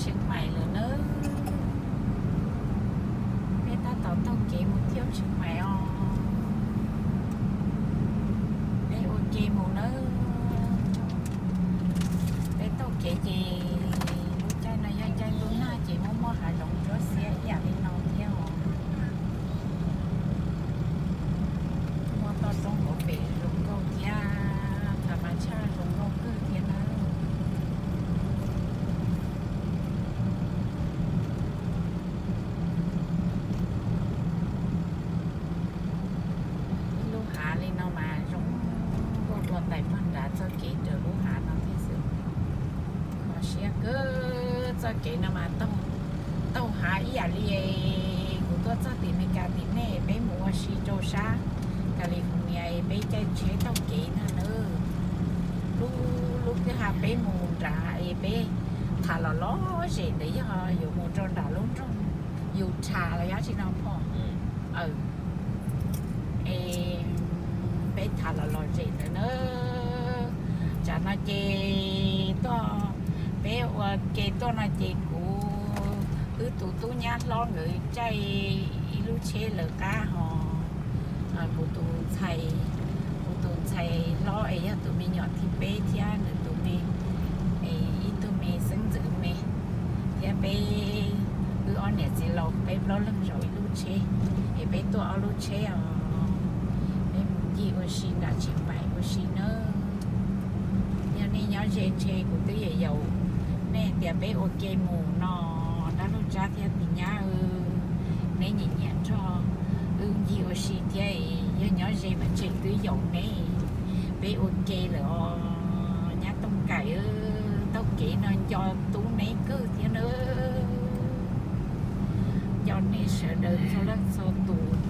Tsheej Maim lawm nawb. Peb tab tom taug kev mus thoob Tsheej Maim os. Peb ua ke mus nawb. Peb taug kev ces lub caij no yog caij ntuj nag ces muaj muaj hav zoov ntsuab xiab ib yam li no thiab os. Muaj toj roob hauv pes zoo nkauj thiab, tham mas tshaj zoo nkauj kawg thiab nawb. Ib lub hav li no mas zoo nkauj dua ntais pog nrad txoj kev raws lub hav no thiab xwb. Kho siab kawg, txoj kev no mas taug hav ib yam li kuv tuaj txog tim Meskas tim nej, peb mus ua si rau sab California es peb caij tsheb taug kev ntag nawb. Lub, lub kwj ha peb mus nrad es peb tham los los zem ntawd yog yuav mus rau nram lub nroog Utah los yog tsi no phom. Es peb tham los los zem ntawd na. Tsam no ces tuaj, peb ua ke tuaj no ces kuv, wb tus tub nyab hlob nkawd caij ib lub tsheb lawv qab ho kuv tus ntxhais, kuv tus ntxhais hlob es yog tus me nyuam thib peb thiab nws tus me, ib tug me xeeb ntxwv me thiab peb, wb ob niam txiv laus peb plaub leeg zaum ib lub tsheb, es peb tuaj ob lub tsheb os. Peb mus ncig ua si nram Tsheej Maim ua si nawb. Yog nej nyob ze ntshe kuv twb yaum yaum nej tias peb ua ke mus no, dab laug Tsab thiab tis nyab, neb nyiam nyiam nrog wb ncig ua si thiab, yog nyob ze mas tseem twb yaum neb, peb ua ke lawm os. Nyab Tooj Kaim, taug kev no nco tub neb kawg thiab nawb. Nco nej sawv daws txhua leej txhua tus.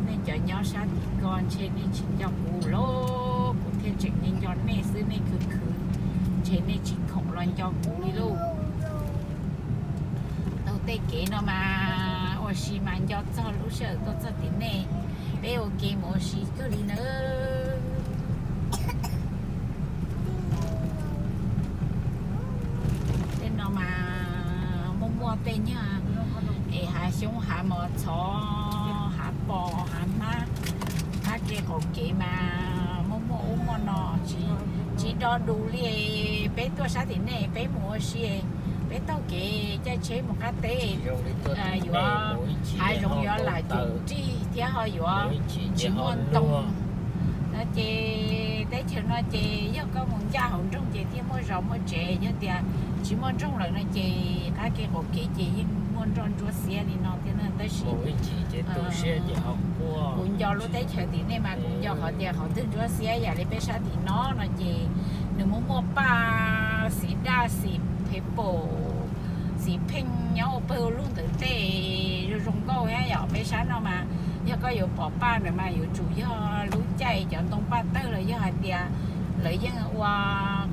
Nej cov nyob sab tim ko ntshe nej tsis nco kuv lauj, kuv thiaj tseem nco nej xwb, nej khwv khwv ntshe nej tsis khoom los nco kuv li lauj. Taug tej kev no mas ua si mas nco txog lub sij hawm tuaj txog tim nej, peb ua ke mus ua si kawg li nawb. Tej no mas muaj muaj tej nyuag es hav xyoob hav mos txhov, hav pos hav hmab, qab ke qaum kev mas muaj muaj ub muaj no, tsis do du li. Peb tuaj sab tim nej peb mus ua si, peb taug kev caij tsheb mus qab teb, yuav hav zoov yuav lam cum rig thiab ho yuav tsis muaj ntoo no ces teb chaws no ces yog koj mus ncaj hauv nroog ces thiaj muaj zos muaj tsev, yog tias tsis muaj nroog lawm no ces qab ke qaum kev ces yeej muaj nroj ntsuab xiab li no thiab na. Tab sis kuv nco lub teb chaws tim nej mas kuv nco qhov tias qhov twg ntsuab xiab yam li peb sab tim no no ces nws muaj muaj paj xim daj xim phev pom xim pheej nyob ua pawg ua lug ntawm tej zoo zoo nkauj thiab yom. Peb sab no mas yog koj yuav pom paj ntawd mas yuav tsum yog lub caij cov ntoo paj tawg los yog hais tias lawv yeej ua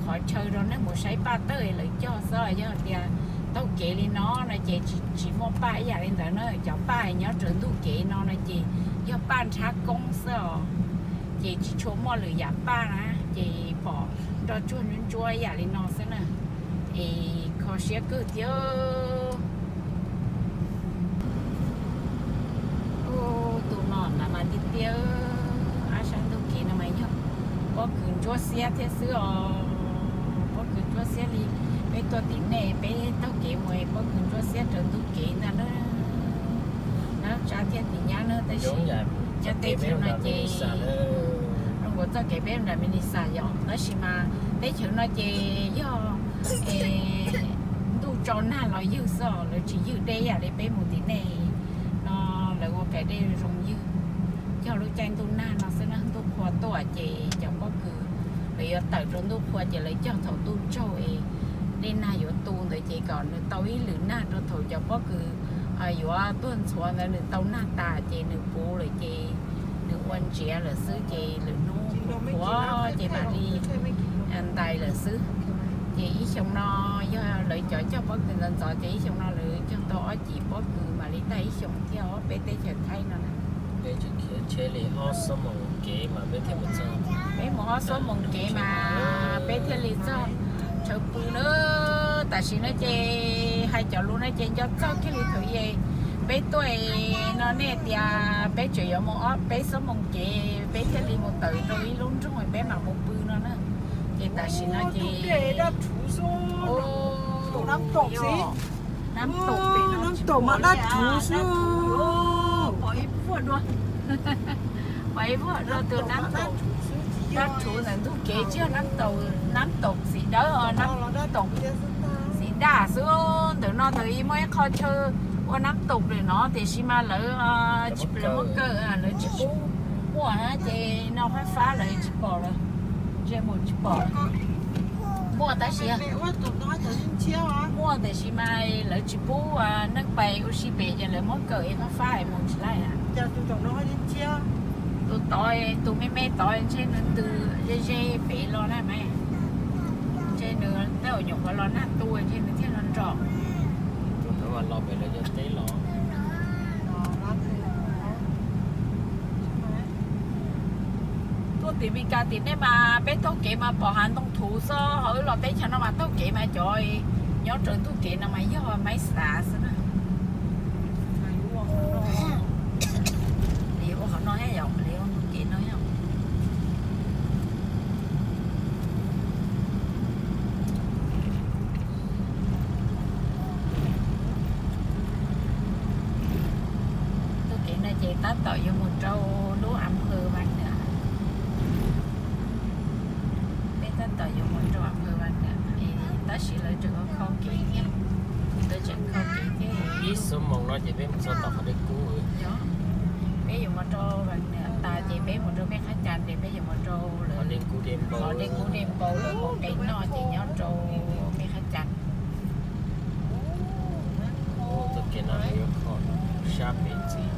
qhov chaw rau neeg mus saib paj tawg lawv cog xwb. Yog hais tias taug kev li no no ces tsis muaj paj ib yam li ntawd na. Cov paj nyob raws ntug kev no no ces yog paj nrhab koob xwb os, ces tsis tshua muaj lwm yam paj na, ces pom nroj tsuag ntsuab ntsuab ib yam li no xwb na. Es kho siab kawg thiab. Tus no na mas tiag tiag, ab sab ntug kev no mas yog pob kws ntsuab xiab thiab xwb os. Pob kws ntsuab xiab li peb tuaj tim nej peb taug kev mus pob kws ntsuab xiab raws ntug kev ntag na. Nab Tsab thiab tis nyab na, tab sis nyob teb chaws no ces zoo nkaus txoj kev peb nram Melissa yom, tab sis mas teb chaws no ces yog ntuj tso nag los ywg xwb os, lawv tsis ywg dej yam li peb mus tim nej no. Lawv ua pem dej zoo ywg, cog lub caij ntuj nag no xwb na. Ntuj qhua tuaj ces cov pob kws lawv yuav tawm rau ntuj qhua ces lawv cog thaum ntuj tsaug es dej nag yuav tu ntawd ces kom nws tau ib lwm nag rau thaum cov pob kws yuav tuag ntxhuav ntawd nws tau nag tas ces nws puv lawm ces nws ua ntsiav lawm xwb ces lwm hnub qhuav ces mam li ntais lawm xwb. Ces ib xyoo no yog lawv cov cog pob kws ntxov ntxov ces ib xyoo no lawv cog tau ob cim pob kws mam li tag ib xyoo thiab os peb teb chaws Thaib no na. Peb mus ob xuab moos kev mas peb thiaj li txog Tshaw Pw na. Tam sim no ces hais cov lus no ces nco txog kiag li thaum peb tuaj no nej tias peb tseem yuav mus ob peb xuab moos kev peb thiaj li mus tawm rau ib lub nroog peb mam mus pw no na. Ces tam sim no ces nab tom mas dab rhuv xwb. Pom ib vuag dua, pom ib vuag dua tus nab tom, dab rhuv ntawm ntug kev tsis yog nab tom, nab tom txiv dawb, nab tom txiv daj xwb. Ntawm no ntawd muaj ib qho chaw ua nab tom lawm no tiam sis mas lawv tsis, lawv muab kaw, lawv tsis pub muaj na ces no fab fab lawv tsis pom lawm, ntsej muag tsis pom. Muaj tab sis, muaj tab sis mas lawv tsis pub neeg pais ua si pem ces lawv muab kaw es fab fab es mus tsis laij. Tus tod, tus me me tod ntshe nws ntws ze ze pem los na mas, ntshe nws tej zaum nyuam qhuav los nag tu ntshe nws thiaj los nrog. Tus no los pem lawv cov teb los. Tuaj tim Meskas tim nej mas peb taug kev mas pom hav ntoo thuv xwb, ho wb los teb chaws no mas taug kev mas cov nyob raws ntug kev no mas yog maib xav xwb na. Li ua qhov no thiab yom, li ua ntug kev no thiab. Ntug kev no ces tab tom yuav mus rau lub a phawj Vas Nwas. Peb tab tom yuav mus rau a phawj Vas Nwas es tab sis lawv tseem kho kev thiab, lawv tseem kho kev thiab. Ib xuab moos no ces peb mus txog tom qhov dej kub. Peb yuav mus rau Vas Nwas tas ces peb mus rau Mej Qhab Cas ces peb yuav mus rau lawv qhov dej kub Dej Npau lawv mus qe noj ces nyob rau Mej Qhab Cas. Txoj kev no yuav kho sab pem ntxiv,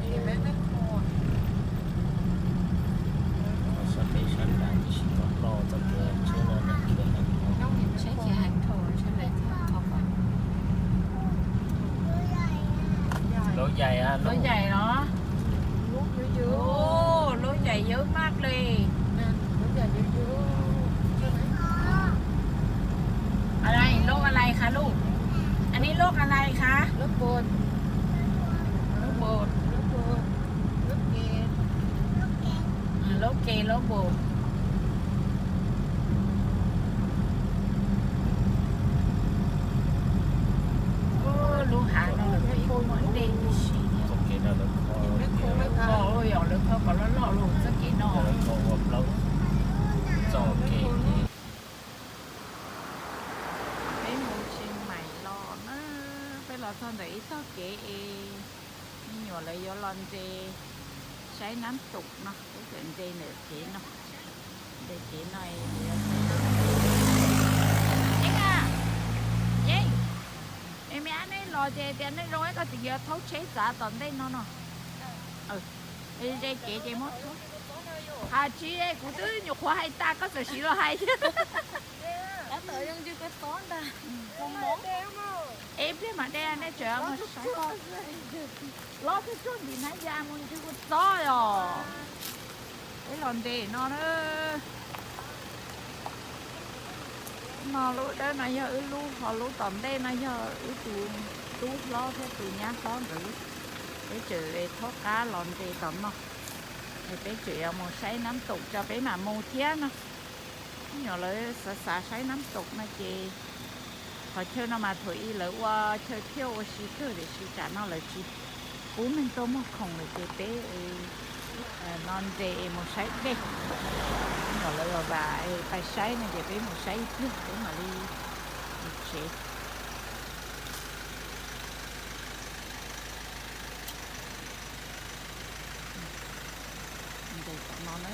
sab pem sab nrad tiam sis kom no txoj kev tsheb no nag kiag heev. Tsheb kiag heev dhau tsheb lawv thiaj kho kom. Lub yaim, lub yaim los. Lub yaim yawg maj li. Lub yaim yawg. Lub ali khas lub, ani lub ali khas. Lub bos. Lub bos. Lub ke, lub bos. Lub hav no lawv kuj muaj dej tib si thiab. Kho, yog lawv kho kom loj loj los txoj kev no. Peb mus tsis maim los na, peb los txog ntawm ib tog kev es me nyuam lawv yuav los nres saib nab toom no, peb txawm nres ntawm kev no, nres kev no es lawv yuav saib nab toom. Yeej, yeej, me me ab, nej los ces tias nej zoo ib koj txiv yuav thaub tsheb txav tom ntej no no. Ze kev ces muab thaub. Has tsis, kuv twb nyuam qhuav hais tas koj txawm siv los hais thiab. Es pliag mam de, nej tseem mus saib. Los twb tsuag ntim na ya mus ntsw kuv txob os. Peb los nres no na. No lub dawb no yog wb lub, ho lub tom ntej no yog wb tus tub hlob thiab tus nyab hlob nkawd lub. Peb tseem thaub qab los nres tom no, es peb tseem yuav mus saib nab toom tso peb mam mus thiab no. Me nyuam lawv xav xav saib nab toom no ces qhov chaw no mas thaum ub lawv ua chaw thiaj ua si kawg tiam sis tsam no lawv tsis pub neeg tuaj muag khoom lawm ces peb no nres es mus saib dej. Me nyuam lawv vam pais saib no ces peb mus saib ib pliag peb mam li mus tsev. Nres tom no na.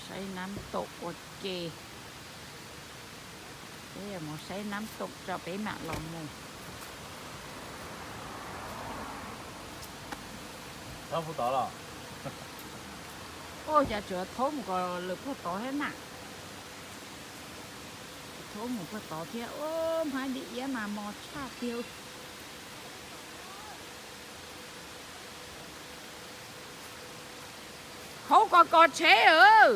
Saib nab toom ua ke. Peb yuav mus saib nab toom tso peb mam los mus. Ua cas tsuas thaub mus kom lawm puag tod thiab na. Thaub mus puag tod thiab. Ua, hmab dib iab mas mos tshaj tiag. Khaub ko ko tsheb.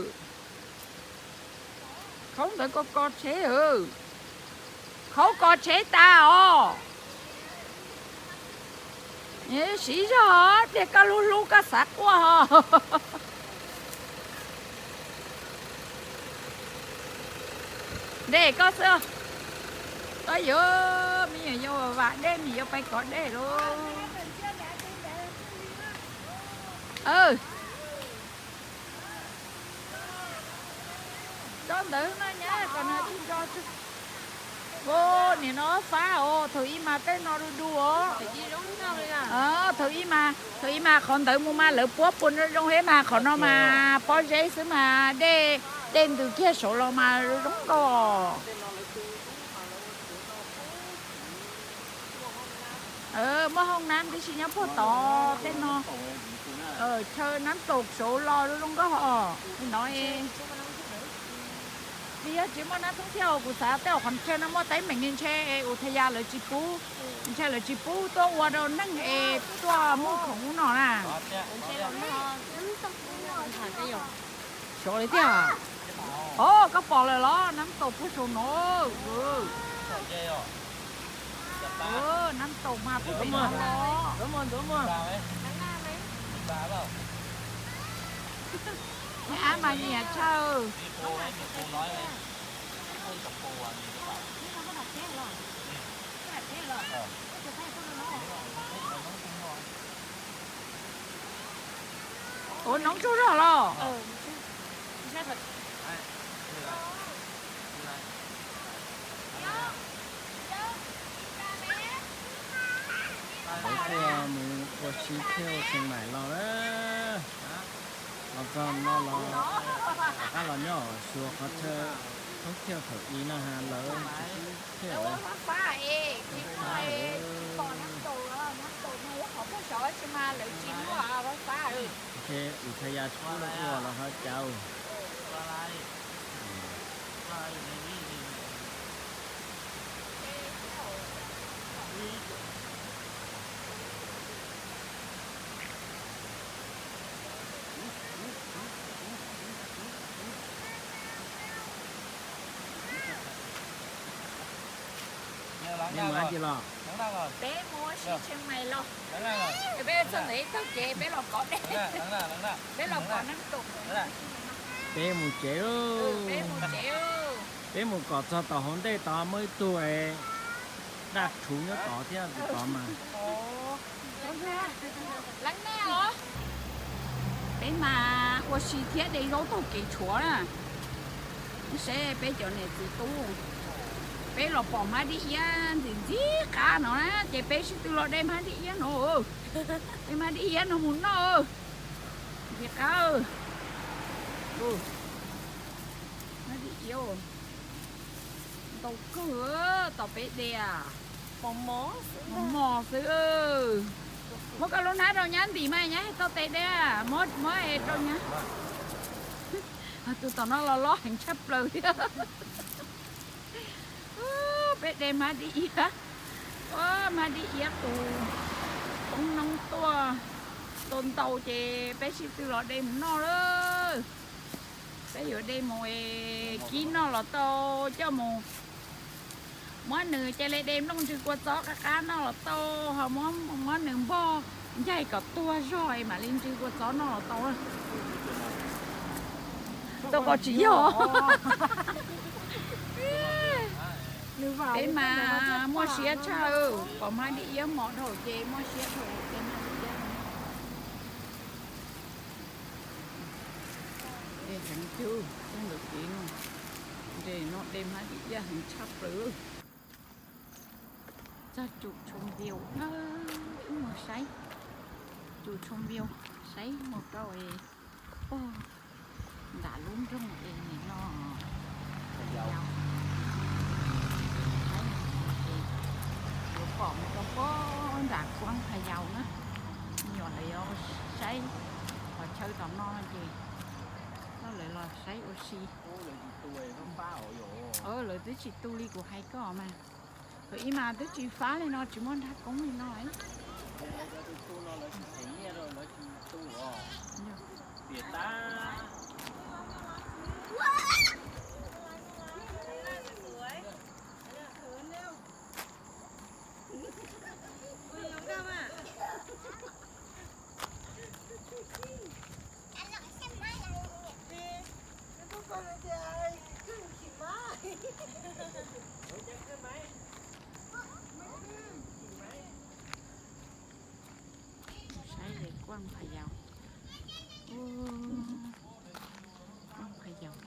Khaub ntawd ko ko tsheb. Khaub ko tsheb tas os. Siv zog tiag, koj hlub hlub koj xav quaj ho. Dej koj xwb. Koj yuav, me nyuam yaus vam dej, me nyuam yaus pais kov dej lauj. Tso ntawd no nyab, kom nws tso. Ua, nim no fab os, thaum ub mas tej no du du os. Thaum ub mas, thaum ub mas qhov ntawd mus mas lawv puab puas zoo zoo thiab mas qhov no mas pob zeb xwb mas dej, dej ntws kiag saud los mas zoo nkauj. Muaj hoob nab tib si nyob puag tod tej no. Chaw nab taum saud los zoo nkauj os no. Tsis yog tsis muaj nab thoob thiaj, kuv xav tej qhov chaw no muaj teeb meem ntshe us thas yas lawv tsis pub, ntshe lawv tsis pub tuaj ua rau neeg es tuaj muag khoom no na. Xyov li tiag. Os, koj pom lawm los? Nab taum puag saum no. Nab taum mas puag pem no los. Ab mas nyiam tshaj. Ua noob tsaug zog los? Lawv tuaj mus ua si thiab ua xeem maim los na. Los txog no los rov qab los nyob xyuas qhov chaw thoob thiaj thaum ub no ha lawv tsis pub thiaj. Us thas yas tsis pub lawv ua los ho cas. Peb mus ua si Chiang Mai los, peb txog ntawd ib tog kev peb los kov dej, peb los kov nab taum. Peb mus tsev, peb mus kom txog tom hauv ntej tod muaj ib tug daj rhuv nyob tod thiab tus tod mas. Peb mas ua si thiab de zaub taug kev tshuav na. Seb peb cov niam txiv tub, peb los pom hmab dib iab ntxim ntxim qab no na ces peb sib tw los de hmab dib iab no. De hmab dib iab no mus noj. Ntxim qab. Hmab dib iab ntau kawg, tom peb de mos mos xwb. Muab koj lub hnab rau nyab ntim mas nyab tau tes de, muab rau nyab. Tus tom no los loj heev tshaj plaws thiab. Peb de hmab dib iab, hmab dib iab tus poob noob tuaj ntau ntau ces peb sib tw los de mus noj lawm. Peb yuav de mus kib noj los tau coj mus muab nws cia li de nplooj ntsw kua txob qab qab noj los tau, ho muab nws npog ncaig kom tuag zog es mam li ntsw kua txob noj los tau. Tau qos tsis yog. Peb mas muaj siab tshaj, pom hmab dib iab mos dhau ces muaj siab dhau. Heev cug txog ntawm kev no, nres no de hmab dib iab heev tshaj plaws. Txog tsum tsho npiu na, wb mus saib tsum tsho npiu, saib mus rau es puag nram lub nroog es nim no Phayau. Saib mus es yuav pom mus rau puag nram kuab Phayau na. Me nyuam lawv Los saib qhov chaw tom no ces lawv los saib ua si. Lawv twb tsis tu li kuv hais koj mas. Thaum ub mas twb tsis fab li no, tsis muaj nrab koob li no. Saib ze kuaj phas yaus. Kuaj phas yaus.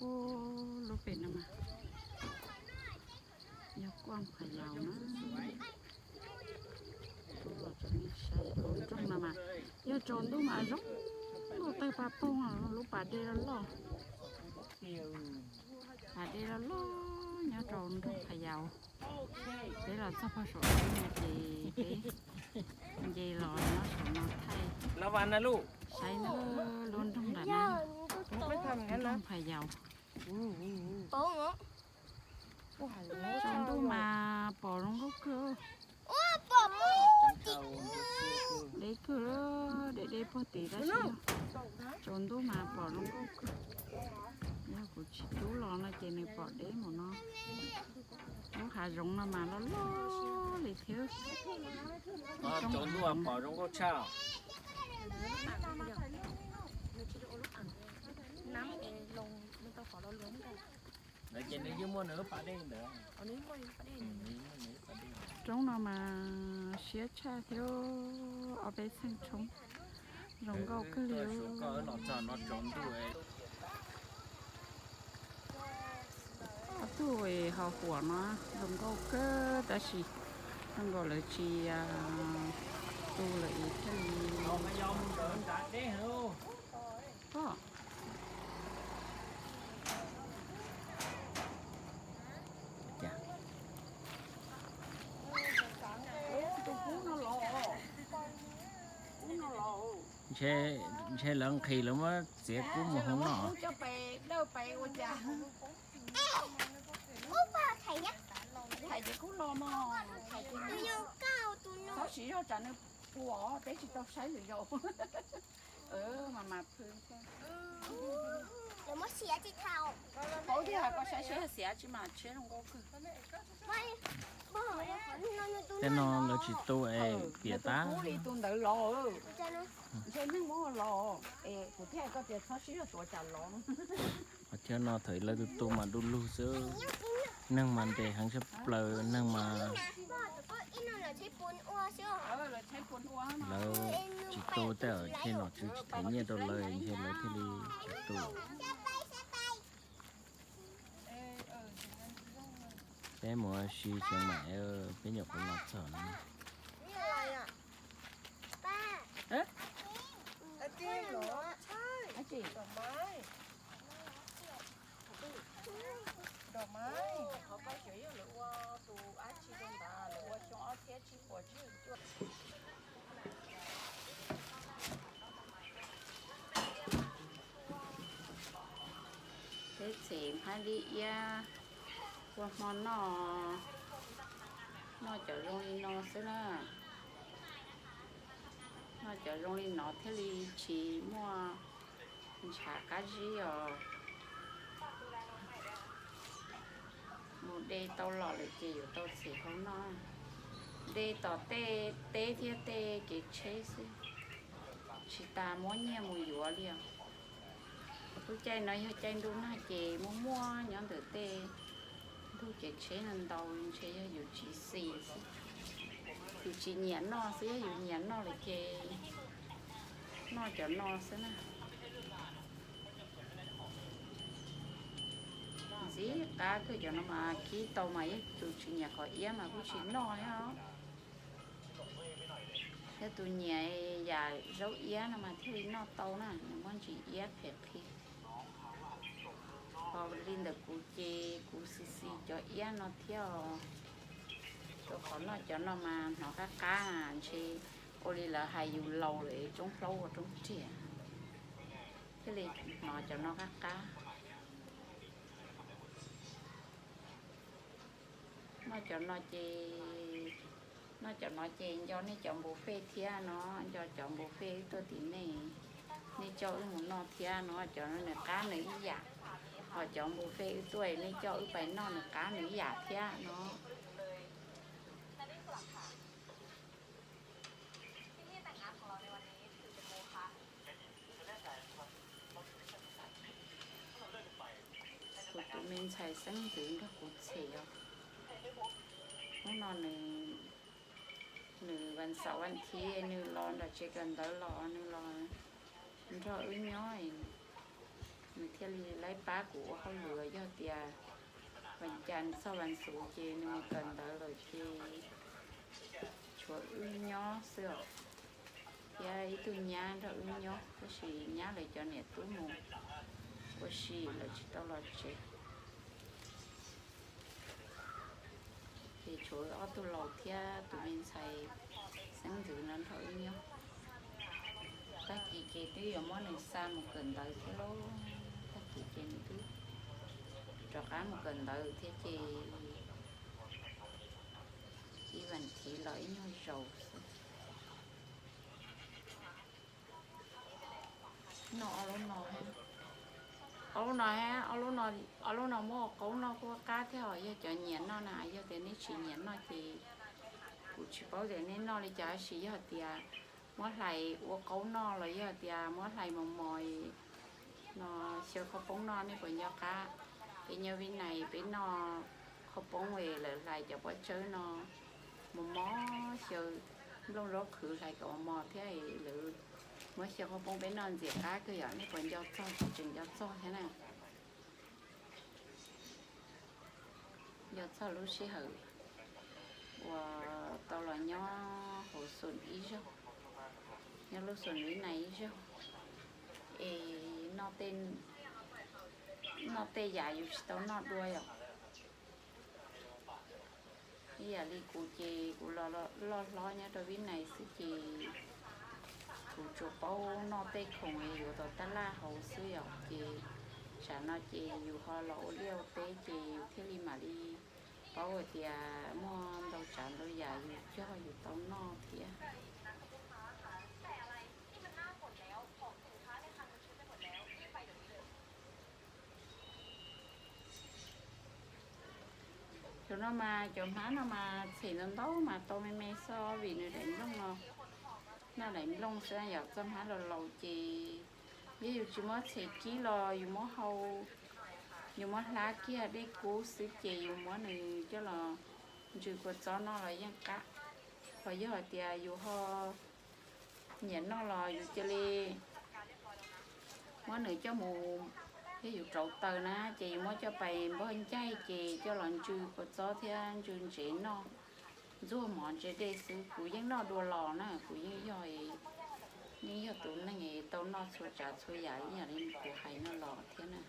Ub, lub pem no mas yog kuaj phas yaus na. Tub los rau nej saib hauv nroog no mas, yog tsaus ntuj mas zoo nkauj tawg paj poog, lub pas dej loj loj. Pas dej loj loj nyob rau nroog phas yaus. Peb los txog pog saum no ces peb nce los nyob saum no thaij saib na, lub nroog ntawm no, nroog phas yaus. Tsaus ntuj mas pom zoo nkauj kawg. Deb kawg, deb deb puag tid tab sis tsaus ntuj mas pom zoo nkauj kawg. Yog kuv tsis tub los no ces nws pom deb mus no. Lub hav zoov no mas loj loj li thiab. Tsaus ntuj pom zoo nkauj tshaj. Ces nws yeej muaj nws lub pas dej ntawd. Roob no mas siab tshaj thiab, ob peb txheej roob, zoo nkauj kawg li. Ob tug ho huam no zoo nkauj kawg tab sis zoo nkaus lawv tsis tu lawm es thiaj li pom. Ntshe lawv nqhis lawv muab txiav kub mus hauv no. Txhob siv zog tsam nws puas, peb tsis tau saib lwm zaus. Mas mas pw. Paub thiab, koj saib seb xiav tsis mas tshiab zoo nkauj kawg. Tej no lawv tsis tu es piam tab. Kub li tus ntawd los, ntshe neeg muab los es kuv thiaj hais koj tias txhob sib zog tuav tsam los. Qhov chaw no thaum lawv tus tu mas du lug xwb, neeg mas nres heev tshaj plaws, neeg mas lawv tsis tu tej, ntshe nom tswv tsis them nyiaj rau lawv, ntshe lawv thiaj li tsis tu. Peb mus ua si Xeev Maim, peb nyuam qhuav los txog no. Peb txhim hmab dib iab ua hmo noj, noj cov zoo li no xwb na. Noj cov zoo li no thiaj li tsis muaj ntshav qab zib os. Mus de tau los lawm ces yuav tau txhim hauv no. De tom tej teb thiab tej kev tsheb xwb, tsis tas muab nyiaj mus yuav li os. Lub caij no yog caij ntuj nag ces muaj muaj nyob ntawm tej ntug kev tsheb no ntau, ntshe yog yus tsis xis xwb, yus tsis nyiam noj xwb, yog yus nyiam noj lawm ces Noj cov no xwb na. Ntxim qab kawg cov no mas kib tau mas yog tus tsis nyiam qhov iab mas kuj tsis noj thiab. Yog tus nyiam yam zaub iab no mas thiaj li noj tau na, nws muaj ntsis iab phem qhi. Ho li ntawm kuv ces kuv xis xis cov iab no thiab os. Rau qhov noj cov no mas hnov qab qab, ntshe ua li lawv hais yus laus lawm, tsoob plaub ua tsoob riam, thiaj li hnov cov no qab qab. Noj cov no ces, noj cov no ces nco nej cov npus fej thiab no, nco cov npus fej wb tuaj tim nej, nej coj wb mus noj thiab no, cov no nws qab nws ib yam. Ho cov npus fej wb tuaj nej coj wb pais noj nws qab nws ib yam thiab no. Kuv tus me ntxhais xeeb ntxwv nrog kuv tshem os. Hnub no nws, nws vas xaum vas thiv nws los nram tsev kawm ntawv los nws los nrog wb nyob, nws thiaj li laib pab kuv ua hauj lwm. Yog tias vas cas txog vas xuv ces nws mus kawm ntawv lawm ces tshuav wb nyob xwb os. Thiab ib tug nyab nrog wb nyob, tab sis nyab lawv cov niam tub mus ua si lawv tsis tau los tsev. Ces tshuav wb ob tug laus thiab tus me ntxhais xeeb ntxwv no nrog wb nyob. Tag kis ces twb yuav muab nws xa mus kawm ntawv thiab lauj. Tag kis ces nws twb rov qab mus kawm ntawv thiab ces ib vas thiv los ib nyuag zaus xwb. Noj ob lub no, ob lub no, ob lub no, ob lub no muab ua qaub noj kuj qab thiab os. Yog cov nyiam noj na, yog tias nej tsis nyiam noj ces kuv tsis paub tias nej noj li cas, tab sis yog tias muab hlais ua qaub noj los yog tias muab hlais mos mos no xyaw qhov poob noj nej puas nco qab? Peb nyob Vib Nais peb noj qhov poob es lawv hlais cov pob tsawb no mos mos, xyaw nplooj zaub qhwv hlais kom mos mos thiab lawv muab xyaw qhov poob peb noj ntxim qab kawg yom. Nej puas nco txog? Tseem nco txog thiab na. Nco txog lub sij hawm uas tau los nyob hauv xoom ib zaug, nyob lub xoom Vib Nais ib zaug, es noj tej yam yus tsis tau noj dua yom. Ib yam li kuv ces kuv los loj hlob nyob rau Vib Nais xwb ces kuv tsuas paub noj tej khoom yuav tom tab laj hauv xwb yom. Ces tsam no ces yus ho los ua liaj ua teb ces yus thiaj li mam li paub hais tias muaj ntau tsav ntau yam yus cog yus tau noj thiab. Cov no mas cov hmab no mas txhem ntau ntau mas tau me me xwb vim nws daim nplooj no, noj daim nplooj xwb yom. Txoj hmab laus laus ces yog yus tsis muab txhem kib los yus muab hau, yus muab hlab kiag dej kub xwb ces yus muab nws coj los ntsws kua txob noj los yeej qab. Ho yog hais tias yus ho nyiam noj los yus cia li muab nws coj mus, yog yus rauv taws na ces yus muab coj pais npog ncaig ces coj los ntsws kua txob thiab ntsws ntsev noj, ntxuag mov ntse dej xwb. Kuv yeej noj dua los na, kuv yeej yog, yeej yog tus neeg tau noj txhua tsav txhua yam ib yam li kuv hais no los thiab na.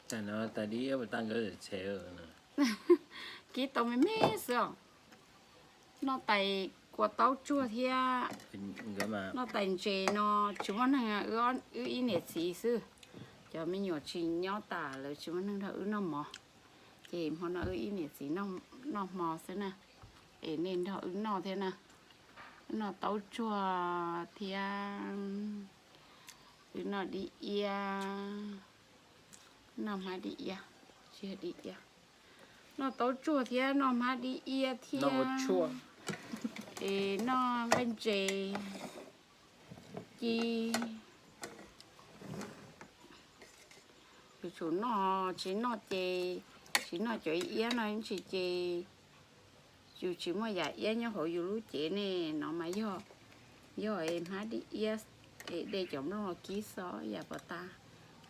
Tam no tas dib puas tag nkawd txhev no. Kib tau me me xwb os. Noj tais kua taub tsuag thiab noj tais ntses no tsis muaj neeg, wb ib niam txiv xwb. Cov me nyuam tsis nyob tas lawv tsis muaj neeg nrog wb noj mov. Ces hmo no wb ib niam txiv noj hmo xwb na. Es nej nrog wb noj thiab na. Wb noj taub tsuag thiab wb noj dib iab. Noj hmab dib iab, tsis yog dib iab. Noj taub tsuag thiab noj hmab dib iab thiab. Es noj nqaij ntses ci. Tsuas noj, tsis noj ces, tsis noj cov iab no ntsis ces yus tsis muaj yam iab nyob hauv yus lub cev ne. No mas yog, yog hmab dib iab es de cov nplooj los kib xwb, yam pov tas.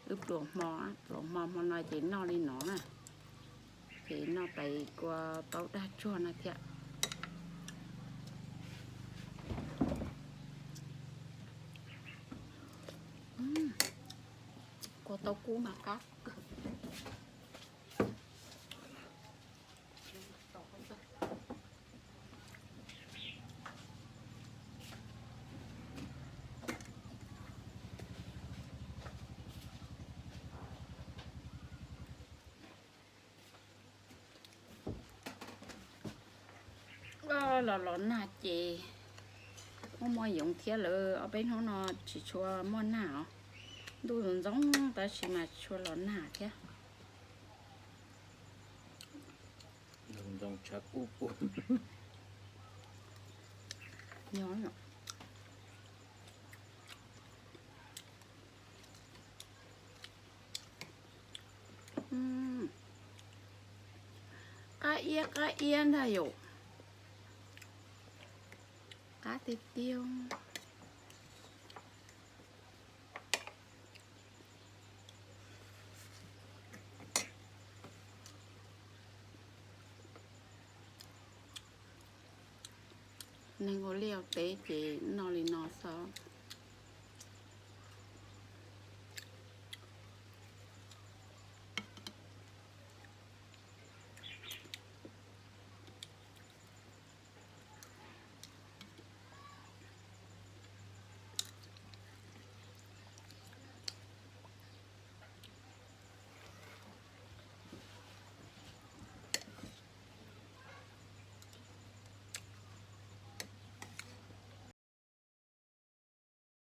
Wb pluas hmo, pluas hmo hmo no ces noj li no na. Ces noj pais kua taub dag tsuag no thiab. Kua taub kub mas qab kawg. Los los nag ces muaj muaj yoov thiab lawm, ob peb hnub no tsis tshua muaj nag os. Ntuj ntxoov tab sis mas tsis tshua los nag thiab. Qab iab qab iab ntag yom. Qab tiag tiag. Neeg ua liaj ua teb ces noj li no xwb.